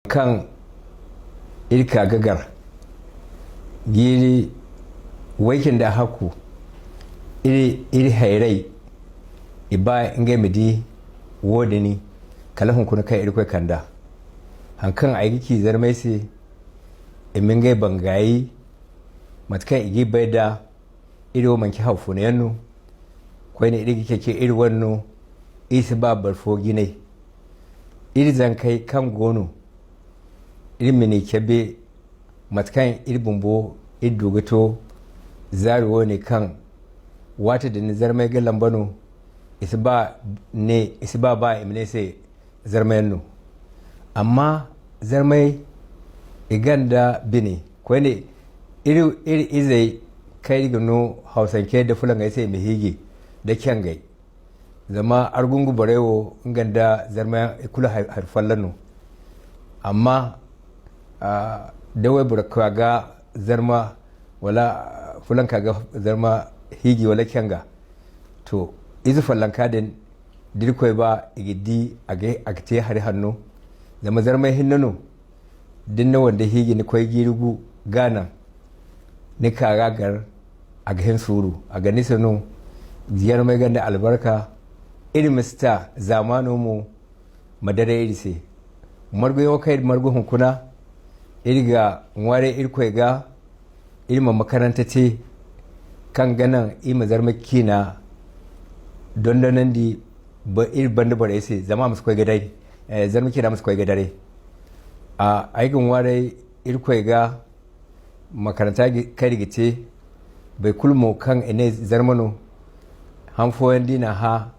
Kan irka gagar giri waikin da haku iri iri hairai iba inga midi wodini kalahun kuna kai irkwai kanda hankan aiki zarmai se imingai bangayi matkan igi bai da iri manki haufu na yannu kwai ne iri keke iri wannu isi ba barfo ginai iri zankai kan gono iri mini kebe matkan iri bumbo iri dogato zaruwa ne kan wata da ni zarmai ga lambano isi ba ne isi ba ba imne sai zarmai no amma zarmai iganda bini ko ne iri iri izai kai gano hausanke da fulan sai mai hige da kyangai zama argungu barewo inganda zarmai kula harfan lano amma dawai burka ga zarma wala fulan ka ga zarma higi wala kyanga to izu fallan kadin dirkoi ba igidi a te hari hannu zama zarmai hinnano dinna wanda higi ni kwai girugu gana ni kagagar a gahin suru a gani sanu ziyar mai ganda albarka irin mista zamanu mu madara iri se margo yau kai margo hunkuna irga ware irkoi ga irma makaranta ce kan ganan ima zarma kina dondonan di ba ir banda bare sai zama musu koi gadai zarma kina musu koi gadare a aikin ware irkoi ga makaranta kai rigice bai kulmo kan ene zarmano hanfoyan dina ha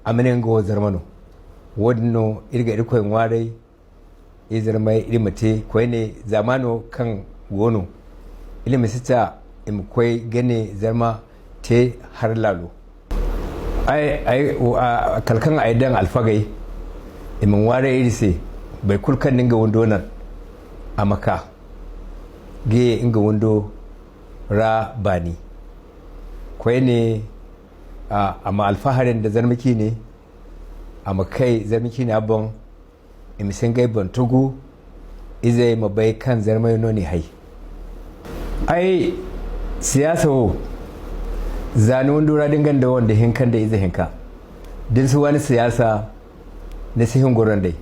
aminen go zarmano wodno irga irkoi ware izarmai irmate koi ne zamano kan gono ilimi sita im koi gane zarma te har lalo ai ai kalkan aidan alfagai imin ware irise bai kulkan ninga wando nan a maka ge inga wando ra bani kwai ne amma alfaharin da zarmaki ne amma kai zarmaki ne abon imisin gai ban tugu izai mabai kan zarmai noni hai ai siyasa wo zane wani dora dingan da wanda hinkan da iza hinka din su wani siyasa na sihin goron dai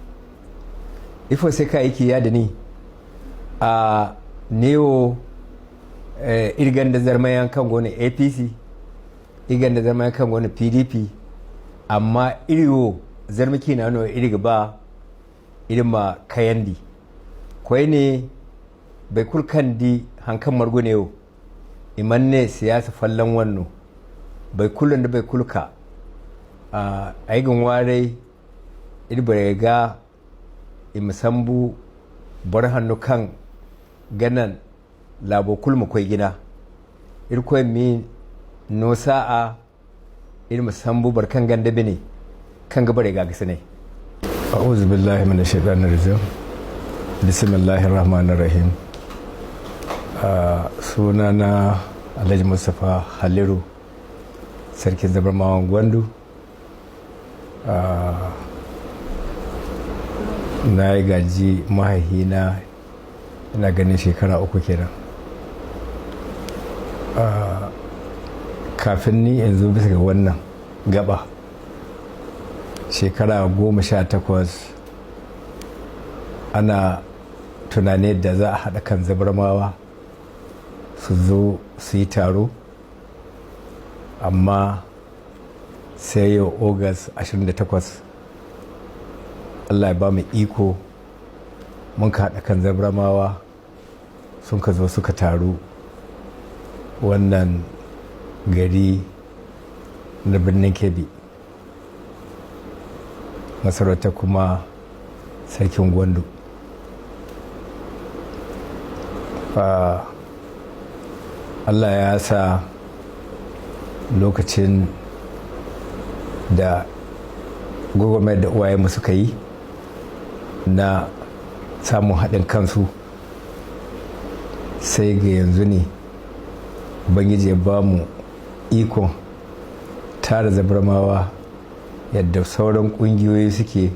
ifo sai ka aiki ya da ni a neo irgan da zarmayan kan gona APC, irgan da zarmayan kan gona PDP, amma iriwo zarmaki na no iriga ba irin ma kayandi kwai ne bai kulkan di hankan margo ne yau imanne siyasa fallan wannan bai kullun da bai kulka a aigin warai irbar ga imisambu bar hannu kan ganan labo kulma kwai gina irkoi mi no sa'a irmisambu barkan ganda bine kan gabar ga gasa ne. A'udhu billahi minash shaitanir rajim. Bismillahir rahmanir rahim. Sunana Alhaji Mustapha Haliru, sarkin Zabarmawan Gwandu. Na yi gaji mahaihina ina ganin shekara 3 kenan. Kafin ni yanzu bisa ga wannan gaba shekara 18 ana tunani da za a haɗa kan Zabarmawa su zo su yi taro, amma sai yau August 28 Allah ya ba mu iko mun ka haɗa kan Zabarmawa sun ka zo suka taru wannan gari na birnin Kebbi, masarauta kuma sarkin Gwandu. Allah ya sa lokacin da gwagwarmayar da uwayenmu suka yi na samun haɗin kansu sai ga yanzu ne Ubangiji ya ba mu ikon tara Zabarmawa yadda sauran ƙungiyoyi suke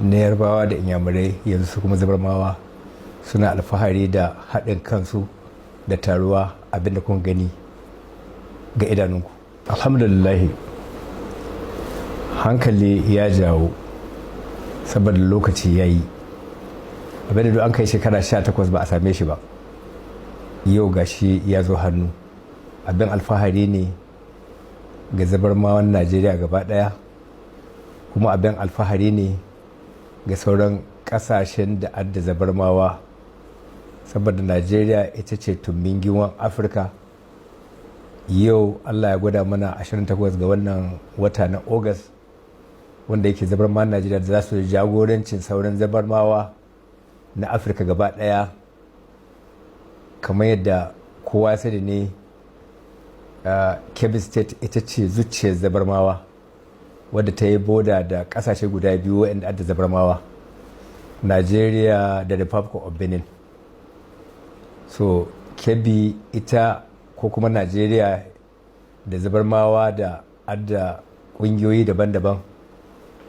Na Yarbawa da Inyamurai, yanzu su kuma Zabarmawa suna alfahari da haɗin kansu da taruwa, abinda kun gani ga idanunku. Alhamdulillahi, hankali ya jawo saboda lokaci ya yi. Abinda duk an kai shekara 18 ba a same shi ba, yau gashi ya zo hannu. Abin alfahari ne ga Zabarmawan Najeriya gaba daya, kuma abin alfahari ne ga sauran kasashen da adda Zabarmawa, saboda Najeriya ita ce tumbin giwan Afirka. Yau Allah ya gwada mana 28 ga wannan wata na August, wanda yake Zabarmawan Najeriya da za su jagorancin sauran Zabarmawa na Afirka gaba daya. Kamar yadda kowa sani ne, Kebbi State ita ce zuciyar Zabarmawa, wadda ta yi boda da kasashe guda biyu waɗanda adda Zabarmawa, Nigeria da Republic of Benin. So Kebbi ita ko kuma Nigeria da Zabarmawa da adda ƙungiyoyi daban-daban,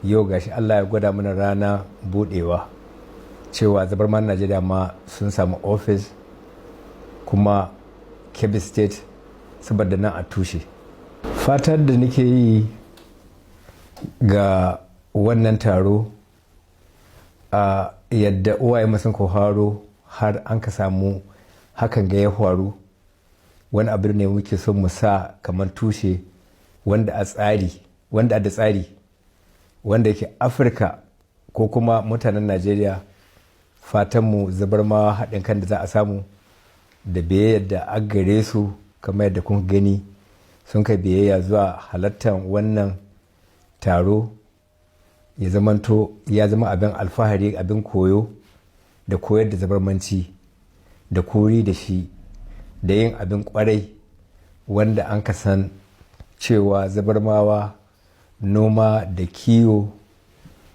yau gashi Allah ya gwada mana rana budewa cewa Zabarman Najeriya ma sun samu ofis, kuma Kebbi State, saboda nan a tushe. Fatar da nake yi ga wannan taro, a yadda uwaye sun haro har an ka samu hakan ga ya faru, wani abu ne muke son mu sa kamar tushe wanda a tsari, wanda da tsari, wanda yake Afirka ko kuma mutanen Najeriya. Fatanmu Zabarmawa, haɗin kan da za a samu da biyayyar da a gare su, kamar yadda kun gani sun kai biyayya zuwa halartar wannan taro, ya zamanto ya zama abin alfahari, abin koyo da koyar da Zabarmanci da kori da shi da yin abin kwarai, wanda an san cewa Zabarmawa noma da kiwo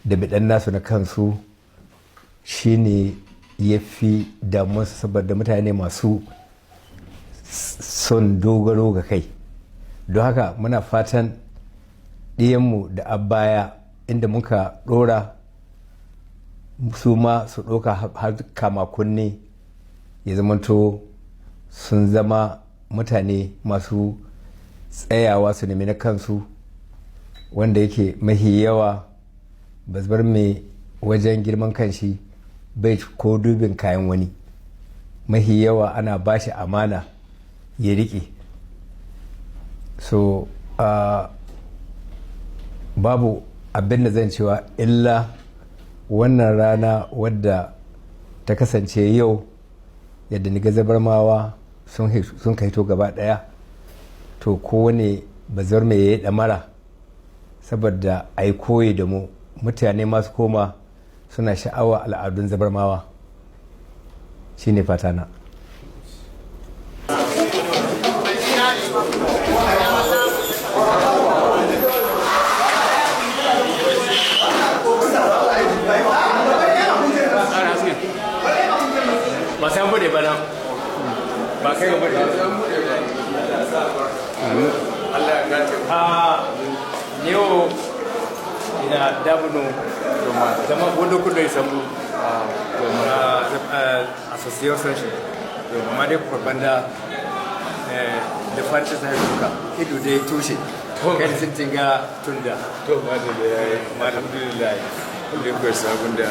da biɗan nasu na kansu shine ya fi damuwarsu, saboda mutane masu son dogaro ga kai. Don haka muna fatan ɗiyanmu da abaya inda muka ɗora su ma su ɗauka har kama kunne, ya zamanto sun zama mutane masu tsayawa su nemi na kansu, wanda yake mahi yawa bar mai wajen girman kanshi bai ko dubin kayan wani. Mahi yawa ana bashi amana ya riƙe. So babu abin da zan cewa illa wannan rana wadda ta kasance yau, yadda ni ga Zabarmawa sun kaito gaba daya, to kowane bazar mai ya yi damara saboda a yi koyi da mu, mutane masu koma suna sha'awa al'adun Zabarmawa. Shine fatana. Ba sai an bude ba nan, ba kai ga bude. Allah ya gace. A yau ina dabuno zama wondo kudo sambu association shi, amma dai banda da fata sai duka ido dai tushe kai sun tinga tunda. To, ma da yayi, alhamdulillah. Duk sabon da